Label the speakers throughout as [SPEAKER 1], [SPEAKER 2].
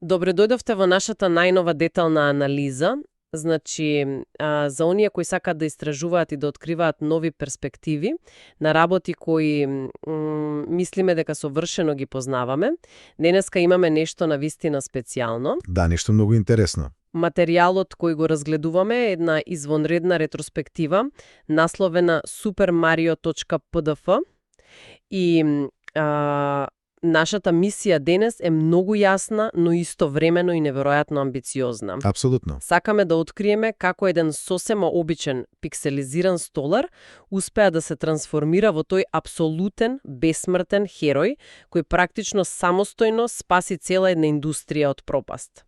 [SPEAKER 1] Добре дојдовте во нашата најнова детална анализа. Значи, за оние кои сакаат да истражуваат и да откриваат нови перспективи на работи кои мислиме дека совршено ги познаваме, денеска имаме нешто навистина специјално.
[SPEAKER 2] Да, нешто многу интересно.
[SPEAKER 1] Материјалот кој го разгледуваме е една извонредна ретроспектива, насловена supermario.pdf и нашата мисија денес е многу јасна, но истовремено и неверојатно амбициозна.
[SPEAKER 2] Апсолутно.
[SPEAKER 1] Сакаме да откриеме како еден сосема обичен пикселизиран столар успеа да се трансформира во тој апсолутен, бесмртен херој кој практично самостојно спаси цела една индустрија од пропаст.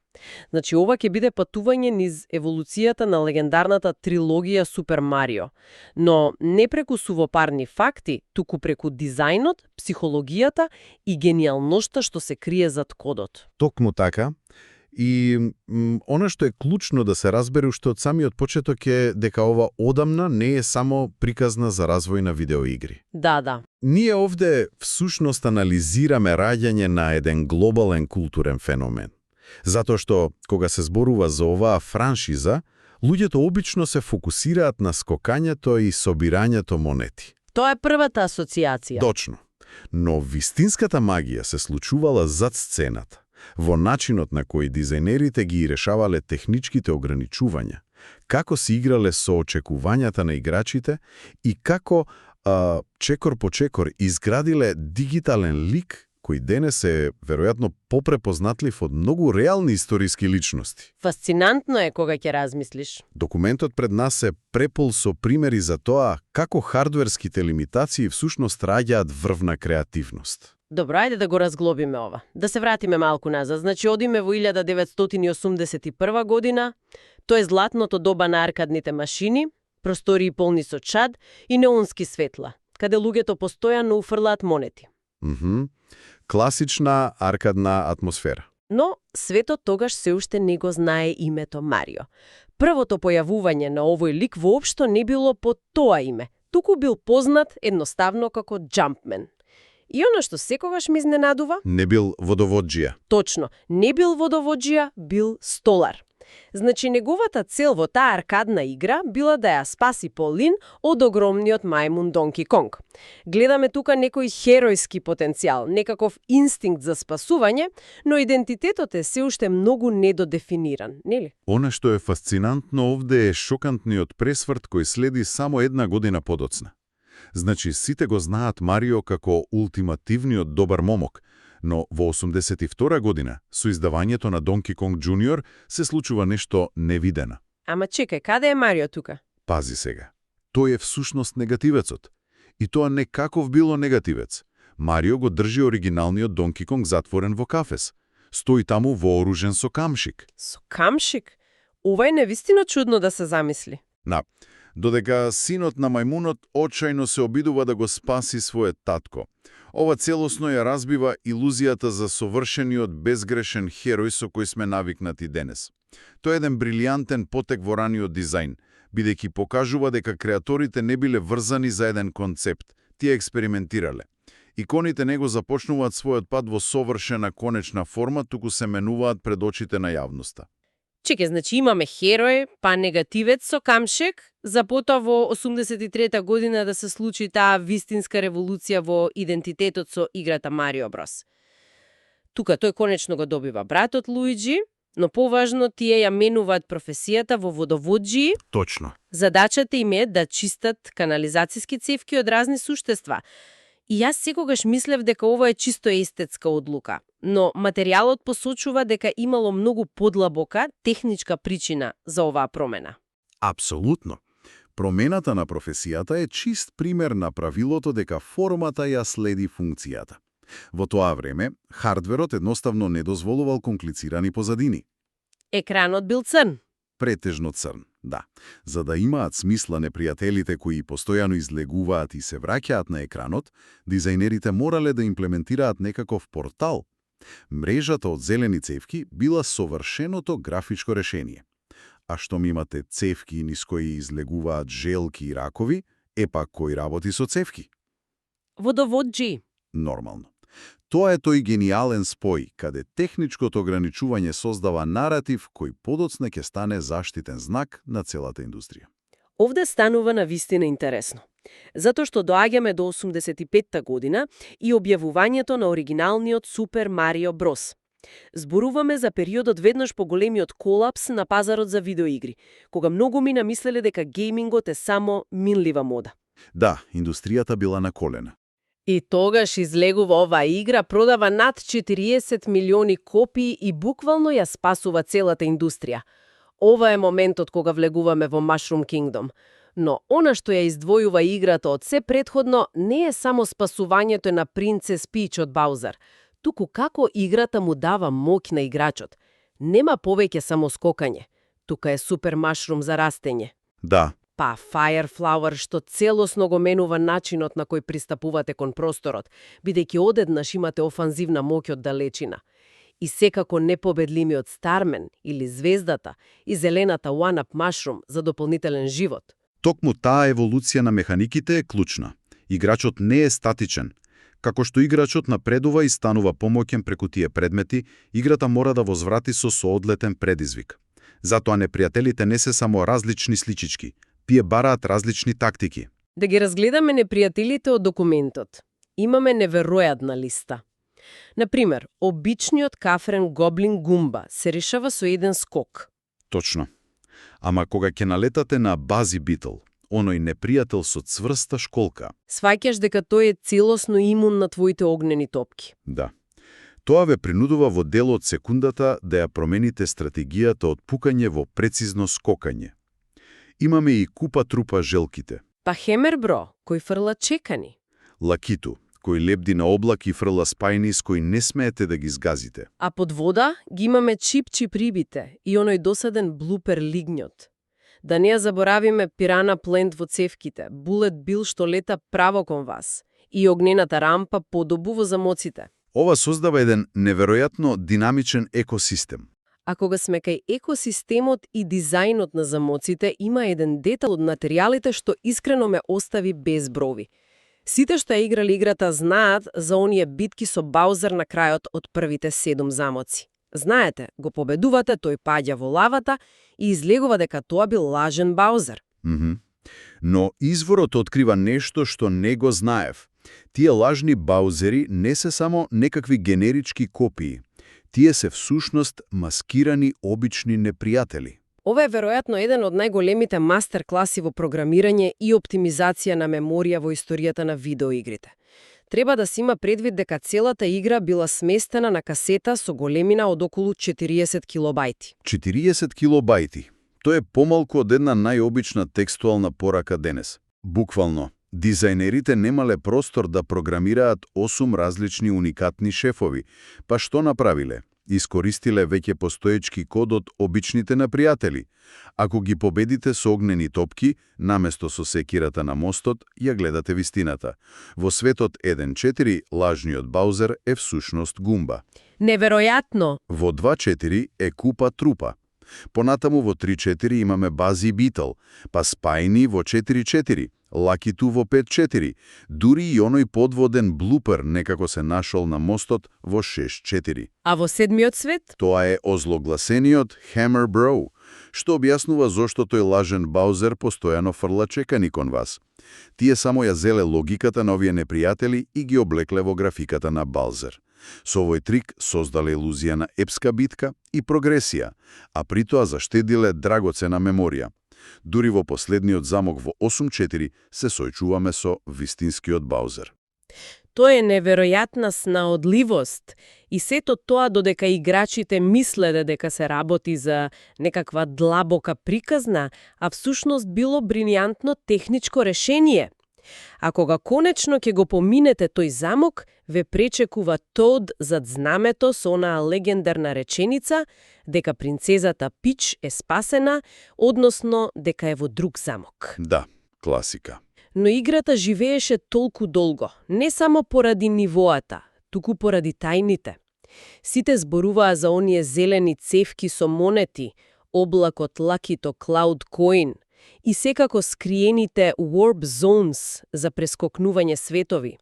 [SPEAKER 1] Значи, ова ќе биде патување низ еволуцијата на легендарната трилогија Супер Марио, но не преку сувопарни факти, туку преку дизајнот, психологијата и гениалноста што се крие зад кодот.
[SPEAKER 2] Токму така. И она што е клучно да се разбере уште од самиот почеток е дека ова одамна не е само приказна за развој на видеоигри.
[SPEAKER 1] Да.
[SPEAKER 2] Ние овде всушност анализираме раѓање на еден глобален културен феномен. Затоа што, кога се зборува за оваа франшиза, луѓето обично се фокусираат на скокањето и собирањето монети.
[SPEAKER 1] Тоа е првата асоциација.
[SPEAKER 2] Точно. Но вистинската магија се случувала зад сцената, во начинот на кој дизајнерите ги решавале техничките ограничувања, како се играле со очекувањата на играчите и како чекор по чекор изградиле дигитален лик кој денес е, веројатно, попрепознатлив од многу реални историски личности.
[SPEAKER 1] Фасцинантно е кога ќе размислиш.
[SPEAKER 2] Документот пред нас е препол со примери за тоа како хардверските лимитации всушност раѓаат врвна креативност.
[SPEAKER 1] Добро, ајде да го разглобиме ова. Да се вратиме малку назад. Значи, одиме во 1981 година. Тоа е златното доба на аркадните машини, простории полни со чад и неонски светла, каде луѓето постојано уфрлаат монети.
[SPEAKER 2] Класична аркадна атмосфера.
[SPEAKER 1] Но светот тогаш се уште не го знае името Марио. Првото појавување на овој лик воопшто не било под тоа име, туку бил познат едноставно како Jumpman. И оно што секогаш ме изненадува?
[SPEAKER 2] Не бил водоводжија.
[SPEAKER 1] Точно, не бил водоводжија, бил столар. Значи, неговата цел во таа аркадна игра била да ја спаси Полин од огромниот мајмун Донки Конг. Гледаме тука некој херојски потенцијал, некаков инстинкт за спасување, но идентитетот е се уште многу недодефиниран, нели?
[SPEAKER 2] Она што е фасцинантно овде е шокантниот пресврт кој следи само една година подоцна. Значи, сите го знаат Марио како ултимативниот добар момок, но во 82 година, со издавањето на Донки Конг Джуниор, се случува нешто невидено.
[SPEAKER 1] Ама чекај, каде е Марио тука?
[SPEAKER 2] Пази сега. Тој е всушност негативецот. И тоа не каков било негативец. Марио го држи оригиналниот Донки Конг затворен во кафес. Стои таму вооружен со камшик.
[SPEAKER 1] Со камшик? Ова е невистина чудно да се замисли.
[SPEAKER 2] Додека синот на мајмунот очајно се обидува да го спаси својот татко. Ова целосно ја разбива илузијата за совршениот безгрешен херој со кој сме навикнати денес. Тој е еден брилијантен потек во раниот дизајн, бидејќи покажува дека креаторите не биле врзани за еден концепт, тие експериментирале. Иконите него започнуваат својот пат во совршена конечна форма, туку се менуваат пред очите на јавноста.
[SPEAKER 1] Чеке, значи имаме херој, па негативец со камшек, за потоа во 83 година да се случи таа вистинска револуција во идентитетот со играта Марио Брос. Тука тој конечно го добива братот Луиджи, но поважно тие ја менуваат професијата во водоводжии.
[SPEAKER 2] Точно.
[SPEAKER 1] Задачата им е да чистат канализацијски цевки од разни суштества. И јас секогаш мислев дека ова е чисто естетска одлука, но материјалот посочува дека имало многу подлабока техничка причина за оваа промена.
[SPEAKER 2] Апсолутно. Промената на професијата е чист пример на правилото дека формата ја следи функцијата. Во тоа време, хардверот едноставно не дозволувал комплицирани позадини.
[SPEAKER 1] Екранот бил црн.
[SPEAKER 2] Претежно црн, да. За да имаат смисла непријателите кои постојано излегуваат и се враќаат на екранот, дизајнерите морале да имплементираат некаков портал. Мрежата од зелени цевки била совршеното графичко решение. А штом имате цевки низ кои излегуваат желки и ракови, епак кој работи со цевки?
[SPEAKER 1] Водоводжии.
[SPEAKER 2] Нормално. Тоа е тој гениален спој, каде техничкото ограничување создава наратив кој подоцна ќе стане заштитен знак на целата индустрија.
[SPEAKER 1] Овде станува навистина интересно. Затоа што доаѓаме до 85-та година и објавувањето на оригиналниот Супер Марио Брос. Зборуваме за периодот веднаш по големиот колапс на пазарот за видеоигри, кога многуми намислеле дека геймингот е само минлива мода.
[SPEAKER 2] Да, индустријата била на колена.
[SPEAKER 1] И тогаш излегува оваа игра, продава над 40 милиони копии и буквално ја спасува целата индустрија. Ова е моментот кога влегуваме во Mushroom Kingdom. Но она што ја издвојува играта од се претходно не е само спасувањето на принцес Пич од Баузер, туку како играта му дава моќ на играчот. Нема повеќе само скокање, тука е супер машрум за растење.
[SPEAKER 2] Да.
[SPEAKER 1] Па Fire Flower што целосно го менува начинот на кој пристапувате кон просторот, бидејќи одеднаш имате офанзивна моќ од далечина. И секако непобедливиот Стармен или Звездата и зелената One-Up Mushroom за дополнителен живот.
[SPEAKER 2] Токму таа еволуција на механиките е клучна. Играчот не е статичен. Како што играчот напредува и станува помоќен преку тие предмети, играта мора да возврати со соодлетен предизвик. Затоа непријателите не се само различни сличички, тие бараат различни тактики.
[SPEAKER 1] Да ги разгледаме непријателите од документот. Имаме неверојатна листа. Например, обичниот кафрен гоблин Гумба се решава со еден скок.
[SPEAKER 2] Точно. Ама кога ќе налетате на Бази Битл, оној непријател со цврста школка.
[SPEAKER 1] Сваќаш дека тој е целосно имун на твоите огнени топки.
[SPEAKER 2] Да. Тоа ве принудува во дел од секундата да ја промените стратегијата од пукање во прецизно скокање. Имаме и купа трупа желките.
[SPEAKER 1] Па Хемербро, кој фрла чекани.
[SPEAKER 2] Лакиту, кој лебди на облак и фрла спајни с кои не смеете да ги згазите.
[SPEAKER 1] А под вода ги имаме чип-чип рибите и оној досаден блупер лигњот. Да не ја заборавиме пирана плент во цевките, булет бил што лета право кон вас и огнената рампа подобу во замоците.
[SPEAKER 2] Ова создава еден неверојатно динамичен екосистем.
[SPEAKER 1] А кога сме кај екосистемот и дизајнот на замоците, има еден детал од материјалите што искрено ме остави без брови. Сите што ја играли играта знаат за оние битки со Баузер на крајот од првите 7 замоци. Знаете, го победувате, тој паѓа во лавата и излегува дека тоа бил лажен Баузер.
[SPEAKER 2] Но изворот открива нешто што не го знаев. Тие лажни Баузери не се само некакви генерички копии. Тие се всушност маскирани обични непријатели.
[SPEAKER 1] Ова е веројатно еден од најголемите мастер-класи во програмирање и оптимизација на меморија во историјата на видеоигрите. Треба да се има предвид дека целата игра била сместена на касета со големина од околу 40 килобајти.
[SPEAKER 2] 40 килобајти. Тоа е помалку од една најобична текстуална порака денес. Буквално, дизајнерите немале простор да програмираат 8 различни уникатни шефови, па што направиле? Искористиле веќе постоечки код од обичните непријатели. Ако ги победите со огнени топки, наместо со секирата на мостот, ја гледате вистината. Во светот 1.4 лажниот Баузер е всушност Гумба.
[SPEAKER 1] Неверојатно!
[SPEAKER 2] Во 2.4 е купа трупа. Понатаму во 3.4 имаме Бази Битл, па спајни во 4.4, Лакиту во 5.4, дури и оној подводен блупер некако се нашол на мостот во 6.4.
[SPEAKER 1] А во 7-миот свет?
[SPEAKER 2] Тоа е озлогласениот Hammer Bro, што објаснува зошто тој лажен Баузер постојано фрла чекани кон вас. Тие само ја зеле логиката на овие непријатели и ги облекле во графиката на Баузер. Со овој трик создале илузија на епска битка и прогресија, а притоа заштедиле драгоцена меморија. Дури во последниот замок во 8.4 се сојчуваме со вистинскиот Баузер.
[SPEAKER 1] Тоа е неверојатна снаодливост и сето тоа додека играчите мислеле дека се работи за некаква длабока приказна, а всушност било брилијантно техничко решение. А кога конечно ќе го поминете тој замок, ве пречекува Тод зад знамето со онаа легендарна реченица дека принцезата Пич е спасена, односно дека е во друг замок.
[SPEAKER 2] Да, класика.
[SPEAKER 1] Но играта живееше толку долго, не само поради нивоата, туку поради тајните. Сите зборуваа за оние зелени цевки со монети, облакот Лакито Cloud Coin и секако скриените Warp Zones за прескокнување светови.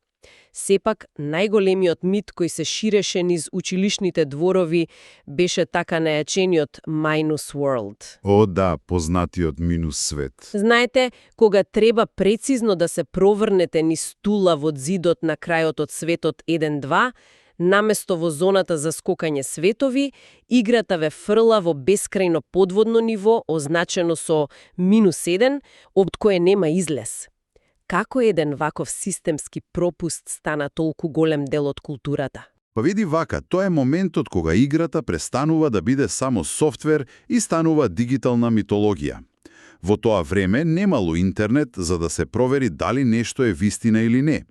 [SPEAKER 1] Сепак, најголемиот мит кој се ширеше низ училишните дворови беше така најачениот Minus World.
[SPEAKER 2] О, да, познатиот минус свет.
[SPEAKER 1] Знаете, кога треба прецизно да се проврнете низ стула во зидот на крајот од светот 1-2, наместо во зоната за скокање светови, играта ве фрла во бескрајно подводно ниво, означено со -1, од кое нема излез. Како еден ваков системски пропуст стана толку голем дел од културата?
[SPEAKER 2] Па види вака, тоа е моментот кога играта престанува да биде само софтвер и станува дигитална митологија. Во тоа време немало интернет за да се провери дали нешто е вистина или не.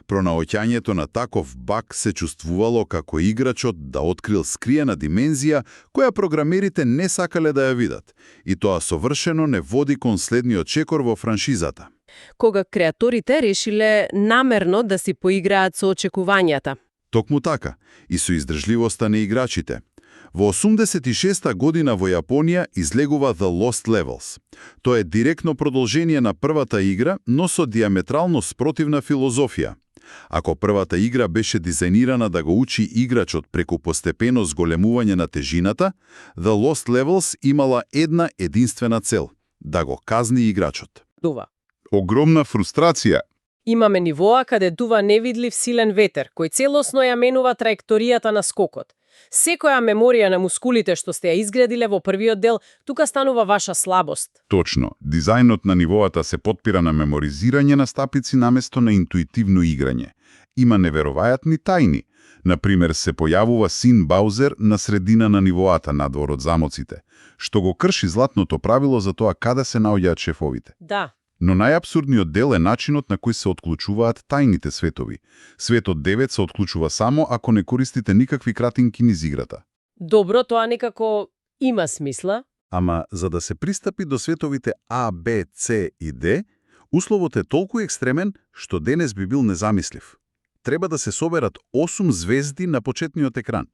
[SPEAKER 2] Пронаоѓањето на таков баг се чувствувало како играчот да открил скриена димензија која програмерите не сакале да ја видат. И тоа совршено не води кон следниот чекор во франшизата.
[SPEAKER 1] Кога креаторите решиле намерно да си поиграат со очекувањата.
[SPEAKER 2] Токму така, и со издржливоста на играчите. Во 86-та година во Јапонија излегува The Lost Levels. Тоа е директно продолжение на првата игра, но со диаметрално спротивна филозофија. Ако првата игра беше дизајнирана да го учи играчот преку постепено зголемување на тежината, The Lost Levels имала една единствена цел – да го казни играчот.
[SPEAKER 1] Дува.
[SPEAKER 2] Огромна фрустрација.
[SPEAKER 1] Имаме нивоа каде дува невидлив силен ветер, кој целосно ја менува траекторијата на скокот. Секоја меморија на мускулите што сте ја изградиле во првиот дел, тука станува ваша слабост.
[SPEAKER 2] Точно. Дизајнот на нивоата се потпира на меморизирање на стапици наместо на интуитивно играње. Има неверојатни тајни. Например, се појавува син Баузер на средина на нивоата надвор од замоците, што го крши златното правило за тоа каде се наоѓаат шефовите.
[SPEAKER 1] Да.
[SPEAKER 2] Но најапсурдниот дел е начинот на кој се отклучуваат тајните светови. Светот 9 се отклучува само ако не користите никакви кратинки низ играта.
[SPEAKER 1] Добро, тоа некако има смисла.
[SPEAKER 2] Ама за да се пристапи до световите А, Б, С и Д, условот е толку екстремен што денес би бил незамислив. Треба да се соберат 8 звезди на почетниот екран,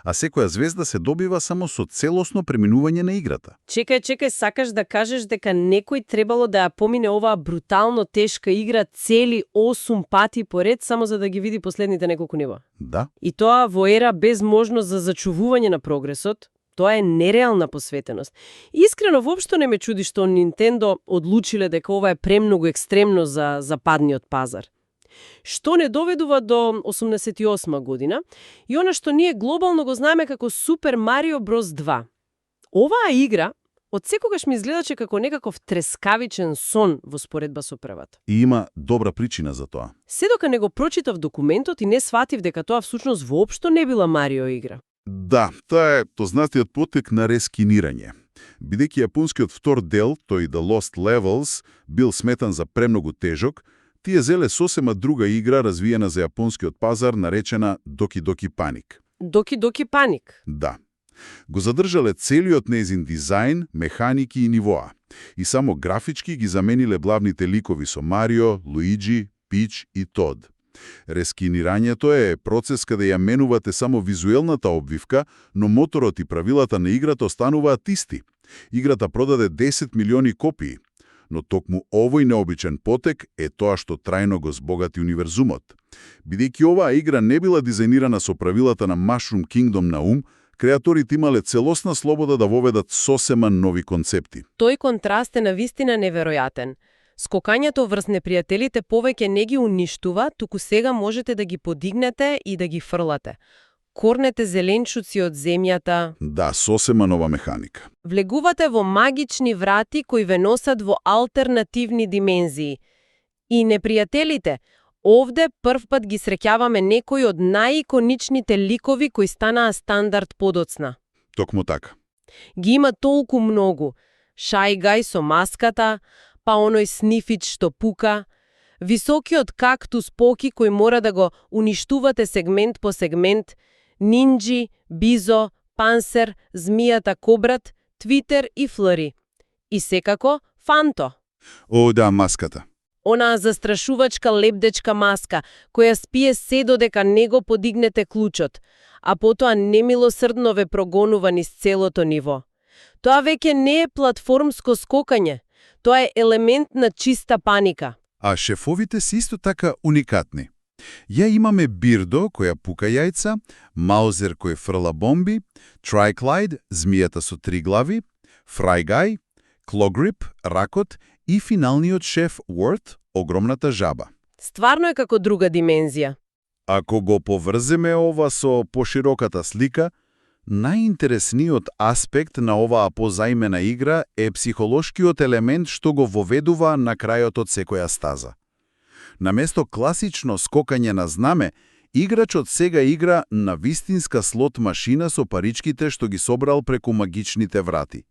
[SPEAKER 2] а секоја звезда се добива само со целосно преминување на играта.
[SPEAKER 1] Чекај, сакаш да кажеш дека некој требало да ја помине оваа брутално тешка игра цели 8 пати поред само за да ги види последните неколку нива?
[SPEAKER 2] Да.
[SPEAKER 1] И тоа во ера без можност за зачувување на прогресот? Тоа е нереална посветеност. Искрено, воопшто не ме чуди што Nintendo одлучиле дека ова е премногу екстремно за западниот пазар. Што не доведува до 88 година и она што ние глобално го знаеме како Super Mario Bros. 2. Оваа игра од секогаш ми изгледаше како некаков трескавичен сон во споредба со првата.
[SPEAKER 2] И има добра причина за тоа.
[SPEAKER 1] Се дока не го прочитав документот и не сватив дека тоа всушност воопшто не била Марио игра.
[SPEAKER 2] Да, тоа е познатиот потек на рескинирање. Бидејќи јапонскиот втор дел, тој The Lost Levels, бил сметан за премногу тежок, тие зеле сосема друга игра развиена за јапонскиот пазар, наречена Доки Доки Паник.
[SPEAKER 1] Доки Паник?
[SPEAKER 2] Да. Го задржале целиот нејзин дизајн, механики и нивоа. И само графички ги замениле главните ликови со Марио, Луиджи, Пич и Тод. Рескинирањето е процес каде ја менувате само визуелната обвивка, но моторот и правилата на играта остануваат исти. Играта продаде 10 милиони копии. Но токму овој необичен потек е тоа што трајно го збогати универзумот. Бидејќи оваа игра не била дизајнирана со правилата на Mushroom Kingdom на ум, креаторите имале целосна слобода да воведат сосема нови концепти.
[SPEAKER 1] Тој контраст е навистина неверојатен. Скокањето врз непријателите повеќе не ги уништува, туку сега можете да ги подигнете и да ги фрлате. Корнете зеленчуци од земјата.
[SPEAKER 2] Да, сосема нова механика.
[SPEAKER 1] Влегувате во магични врати кои ве носат во алтернативни димензии. И непријателите, овде првпат ги среќаваме некои од најиконичните ликови кои станаа стандард подоцна.
[SPEAKER 2] Токму така.
[SPEAKER 1] Ги има толку многу. Shy Guy со маската, па оној снифич што пука, високиот кактус Поки кој мора да го уништувате сегмент по сегмент, Нинджи, Бизо, Пансер, Змијата Кобрат, Твитер и Флари. И секако Фанто.
[SPEAKER 2] О, да, маската.
[SPEAKER 1] Онаа застрашувачка лебдечка маска, која спие се додека не го подигнете клучот, а потоа немилосрдно ве прогонува низ целото ниво. Тоа веќе не е платформско скокање, тоа е елемент на чиста паника.
[SPEAKER 2] А шефовите се исто така уникатни. Ја имаме Бирдо, која пука јајца, Маузер кој фрла бомби, Трајклајд, змијата со 3 глави, Фрајгај, Клогрип, ракот и финалниот шеф Уорт, огромната жаба.
[SPEAKER 1] Стварно е како друга димензија.
[SPEAKER 2] Ако го поврземе ова со пошироката слика, најинтересниот аспект на оваа позаимена игра е психолошкиот елемент што го воведува на крајот од секоја стаза. Наместо класично скокање на знаме, играчот сега игра на вистинска слот машина со паричките што ги собрал преку магичните врати.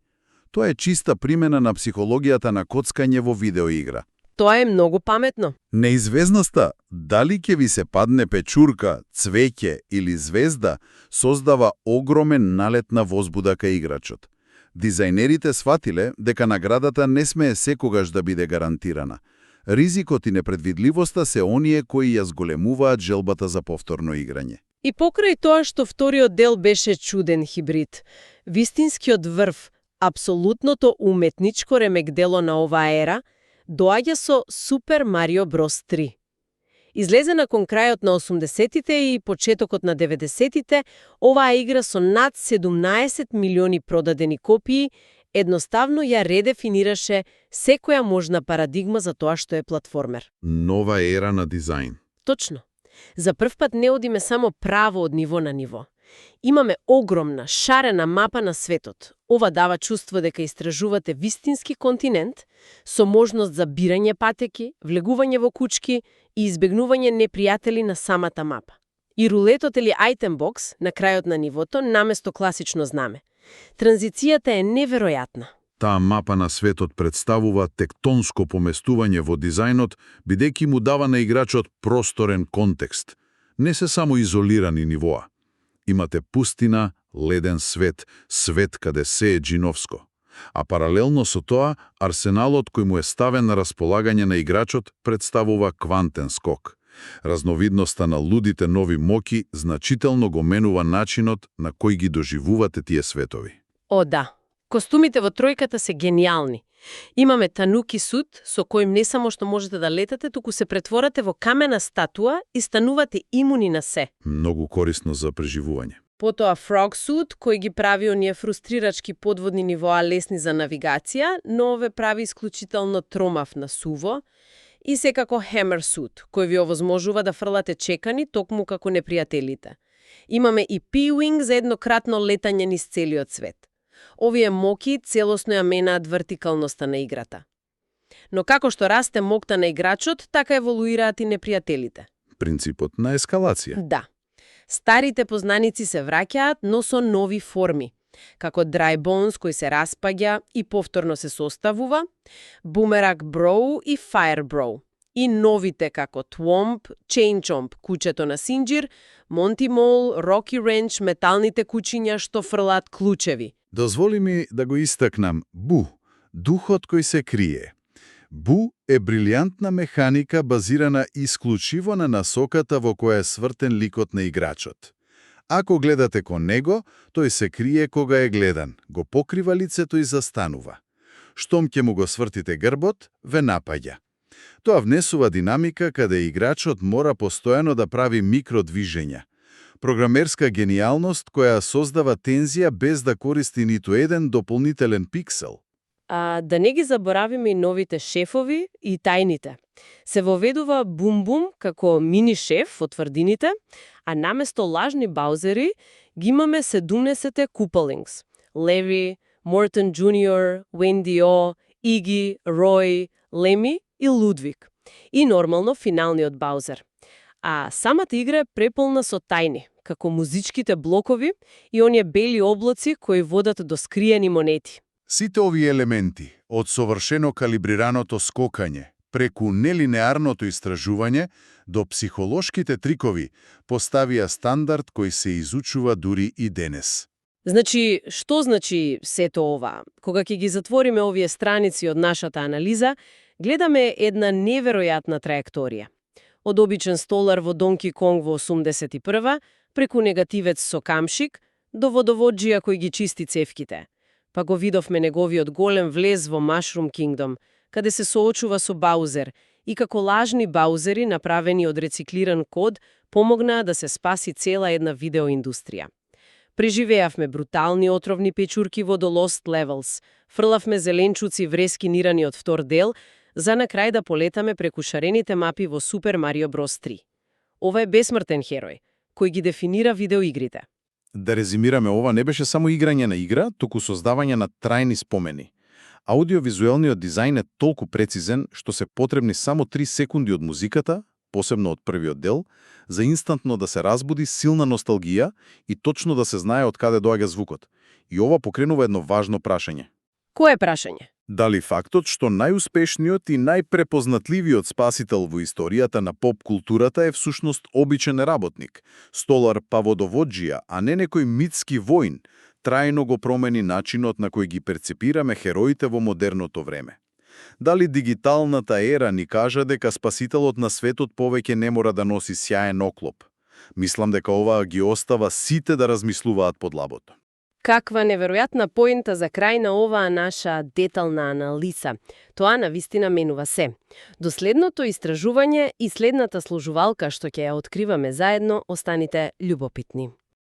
[SPEAKER 2] Тоа е чиста примена на психологијата на коцкање во видеоигра.
[SPEAKER 1] Тоа е многу паметно.
[SPEAKER 2] Неизвестноста, дали ќе ви се падне печурка, цвеќе или звезда, создава огромен налет на возбуда кај играчот. Дизајнерите сватиле дека наградата не смее секогаш да биде гарантирана. Ризикот и непредвидливоста се оние кои ја зголемуваат желбата за повторно играње.
[SPEAKER 1] И покрај тоа што вториот дел беше чуден хибрид, вистинскиот врв, апсолутното уметничко ремек-дело на оваа ера, доаѓа со Супер Марио Брос 3. Излезе након крајот на 80-тите и почетокот на 90-тите, оваа игра со над 17 милиони продадени копии едноставно ја редефинираше секоја можна парадигма за тоа што е платформер.
[SPEAKER 2] Нова ера на дизајн.
[SPEAKER 1] Точно. За прв пат не одиме само право од ниво на ниво. Имаме огромна, шарена мапа на светот. Ова дава чувство дека истражувате вистински континент со можност за бирање патеки, влегување во кучки и избегнување непријатели на самата мапа. И рулетот или айтем бокс на крајот на нивото наместо класично знаме. Транзицијата е неверојатна.
[SPEAKER 2] Таа мапа на светот представува тектонско поместување во дизајнот, бидејќи му дава на играчот просторен контекст. Не се само изолирани нивоа. Имате пустина, леден свет, свет каде се е джиновско. А паралелно со тоа, арсеналот кој му е ставен на располагање на играчот представува квантен скок. Разновидноста на лудите нови моки значително го менува начинот на кој ги доживувате тие светови.
[SPEAKER 1] О, да. Костумите во тројката се гениални. Имаме тануки суд, со кој не само што можете да летате, туку се претворате во камена статуа и станувате имуни на се.
[SPEAKER 2] Многу корисно за преживување.
[SPEAKER 1] Потоа Frog Suit, кој ги прави оние фрустрирачки подводни нивоа лесни за навигација, но ве прави исклучително тромав на суво. И секако Hammer Suit, кој ви овозможува да фрлате чекани токму како непријателите. Имаме и P-Wing за еднократно летање низ целиот свет. Овие моки целосно ја менаат вертикалноста на играта. Но како што расте мокта на играчот, така еволуираат и непријателите.
[SPEAKER 2] Принципот на ескалација.
[SPEAKER 1] Да. Старите познаници се враќаат, но со нови форми, како Dry Bones кој се распаѓа и повторно се составува, Boomerang Bro и Fire Bro. И новите како Twomp, Chain Chomp, кучето на Синџир, Monty Mole, Rocky Wrench, металните кучиња што фрлаат клучеви.
[SPEAKER 2] Дозволи ми да го истакнам Бу, духот кој се крие. Бу е брилјантна механика базирана исклучиво на насоката во која е свртен ликот на играчот. Ако гледате кон него, тој се крие кога е гледан, го покрива лицето и застанува. Штом ќе му го свртите грбот, ве напаѓа. Тоа внесува динамика каде играчот мора постојано да прави микродвижења. Програмерска гениалност која создава тензија без да користи ниту еден дополнителен пиксел.
[SPEAKER 1] Да не ги заборавиме и новите шефови и тајните. Се воведува Бум-Бум како мини-шеф од тврдините, а наместо лажни баузери ги имаме 17 Купалингс. Леви, Мортон Джуниор, Венди О, Иги, Рой, Леми и Лудвиг. И нормално финалниот Баузер. А самата игра е преполна со тајни, како музичките блокови и оние бели облаци кои водат до скриени монети.
[SPEAKER 2] Сите овие елементи, од совршено калибрираното скокање, преку нелинеарното истражување, до психолошките трикови, поставија стандард кој се изучува дури и денес.
[SPEAKER 1] Значи, што значи сето ова? Кога ќе ги затвориме овие страници од нашата анализа, гледаме една неверојатна траекторија. Од обичен столар во Донки Конг во 81-ва, преку негативец со камшик, до водоводжија кој ги чисти цевките. Па го видовме неговиот голем влез во Mushroom Kingdom, каде се соочува со Баузер и како лажни баузери, направени од рециклиран код, помогнаа да се спаси цела една видеоиндустрија. Преживеавме брутални отровни печурки во The Lost Levels, фрлавме зеленчуци врески нирани од втор дел, за на крај да полетаме преку шарените мапи во Super Mario Bros. 3. Ова е бесмртен херој, кој ги дефинира видеоигрите.
[SPEAKER 3] Да резимираме, ова не беше само играње на игра, туку создавање на трајни спомени. Аудиовизуелниот дизајн е толку прецизен, што се потребни само 3 секунди од музиката, посебно од првиот дел, за инстантно да се разбуди силна носталгија и точно да се знае од каде доаѓа звукот. И ова покренува едно важно прашање.
[SPEAKER 1] Кое прашање?
[SPEAKER 3] Дали фактот што најуспешниот и најпрепознатливиот спасител во историјата на поп-културата е всушност обичен работник, столар па водоводжија, а не некој митски воин, трајно го промени начинот на кој ги перцепираме хероите во модерното време? Дали дигиталната ера ни кажа дека спасителот на светот повеќе не мора да носи сјаен оклоп? Мислам дека ова ги остава сите да размислуваат подлабото.
[SPEAKER 1] Каква неверојатна поента за крај на оваа наша детална анализа. Тоа навистина менува се. До следното истражување и следната сложувалка што ќе ја откриваме заедно, останите љубопитни.